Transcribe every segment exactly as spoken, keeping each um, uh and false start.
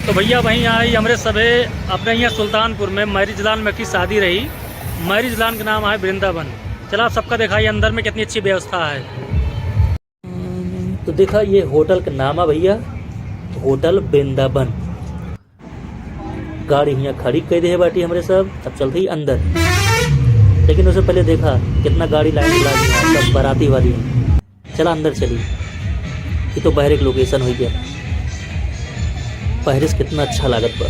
तो भइया, वहीं आई हमरे सभे अपने यहाँ सुल्तानपुर में marriage लान में की शादी रही। Marriage लान के नाम है वृंदावन। चला, आप सबका दिखाई अंदर में कितनी अच्छी व्यवस्था है। तो देखा, ये होटल का नाम है भइया, होटल वृंदावन। गाड़ी हियाँ खड़ी कर दे बाटी हमरे सब। अब चलते ही अंदर, लेकिन उससे पहले देखा कितना गाड़ी लाइन में लागी है, सब बाराती वाली है। चला अंदर चली। ये तो बहरे के location हो गया। बहरे से कितना अच्छा लागत बा।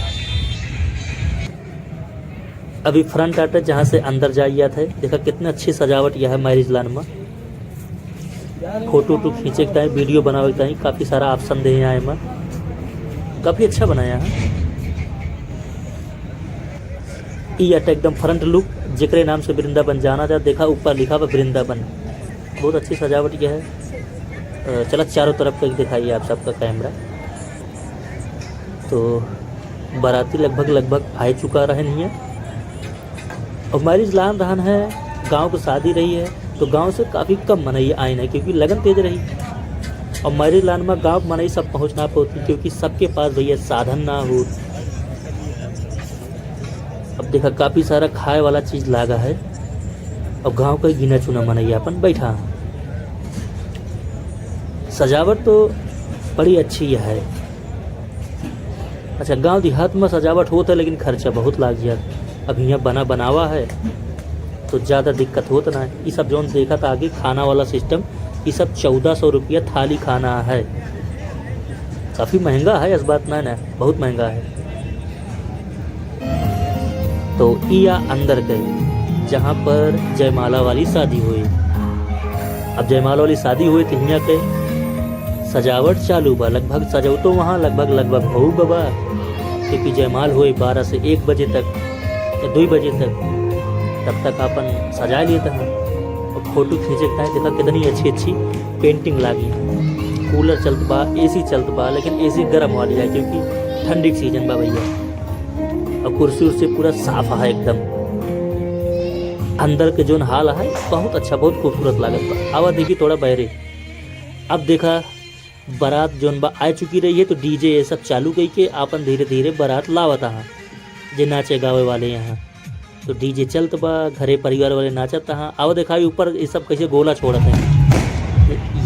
अभी front आटे, जहाँ से अंदर जाइया थे। देखा कितनी अच्छी सजावट यह है marriage लान में। फोटो वोटो खींचे के ताई, video बनावे के ताई काफी सारा option दे यहाँ एमा। काफी अच्छा बनाया है। ई अटे एकदम front look, जेकरे नाम से वृंदावन जाना जा। देखा ऊपर लिखा बा वृंदावन। बहुत अच्छी सजावट यह है। अ, चला चारों तरफ का दिखाइए आप सबका camera। तो बाराती लगभग, लगभग आ चुका रहन हियाँ। और marriage लान रहन है, गाँव की शादी रही है, तो गाँव से काफी कम मनई आइन है, क्योंकि लगन तेज रही। और marriage लान में गाँव के मनई सब पहुँच ना पौती, क्योंकि सबके पास भइया साधन ना हो। अब देखा, काफी सारा खाए वाला चीज लागा है और गाँव का गिना चुना मनई अपन बैठा है। सजावट तो बड़ी अच्छी है। अच्छा, गाँव देहात में सजावट होत है, लेकिन खर्चा बहुत लाग जात। अब हियाँ बना बनावा है, तो ज्यादा दिक्कत होत ना है। ई सब जौन देखत आगे खाना वाला system, ई सब चौदह सौ रुपया थाली खाना है। काफी महंगा है, इस बात ना, ना, बहुत महंगा है। तो ई आ अंदर के, जहाँ पर जयमाला वाली शादी हुई। अब जयमाला वाली शादी हुई तो हियाँ के सजावट चालू बा, लगभग सजौतो वहाँ लगभग, लगभग हो गवा, क्योंकि जयमाल हुई बारह से एक बजे तक या दो बजे तक, तब तक अपन सजा लेता है। और फोटो खींचे के ताई देखा कितनी अच्छी अच्छी painting लागी है। Cooler चलत बा, AC चलत बा, लेकिन AC गरम वाली है, क्योंकि ठंडी के season बा भइया। और कुर्सी उर्सी पूरा साफ है एकदम। अंदर के जौन hall है, बहुत अच्छा, बहुत खूबसूरत लागत बा। आवा देखी थोड़ा बहरे। अब देखा, बारात जौन बा आ चुकी रही है, तो DJ ये सब चालू कई के आपन धीरे धीरे बारात लावत आहा, जे नाचे गावे वाले यहाँ। तो DJ चलत बा, घरे परिवार वाले नाचत आहा। आवा देखाई ऊपर ये सब कैसे गोला छोड़त है।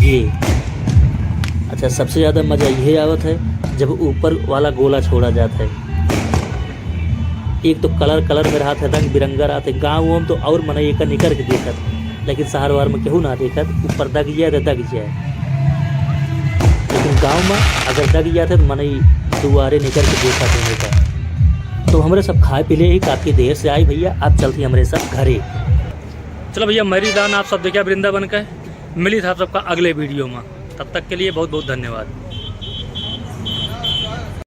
ये, अच्छा, सबसे ज्यादा मजा ये आवत है जब ऊपर वाला गोला छोड़ा जात है। एक तो colour colour में रहत है, रंग बिरंगा रहत है। गाँव में तो और मनई एका निकर के देखत, लेकिन शहर वहर में केहू ना देखत। ऊपर दग जाए तो दग जाए, लेकिन गाँव में अगर दग जात है तो मनई दुआरे निकर के देखत है एका। तो हमरे सब खाए पी ले ही काफी देर से आई भइया, अब चलती हमरे सब घरे। चलो भइया, marriage लान आप सब देखिया वृंदावन का। मिली था आप सबका अगले video में, तब तक के लिए बहुत बहुत धन्यवाद।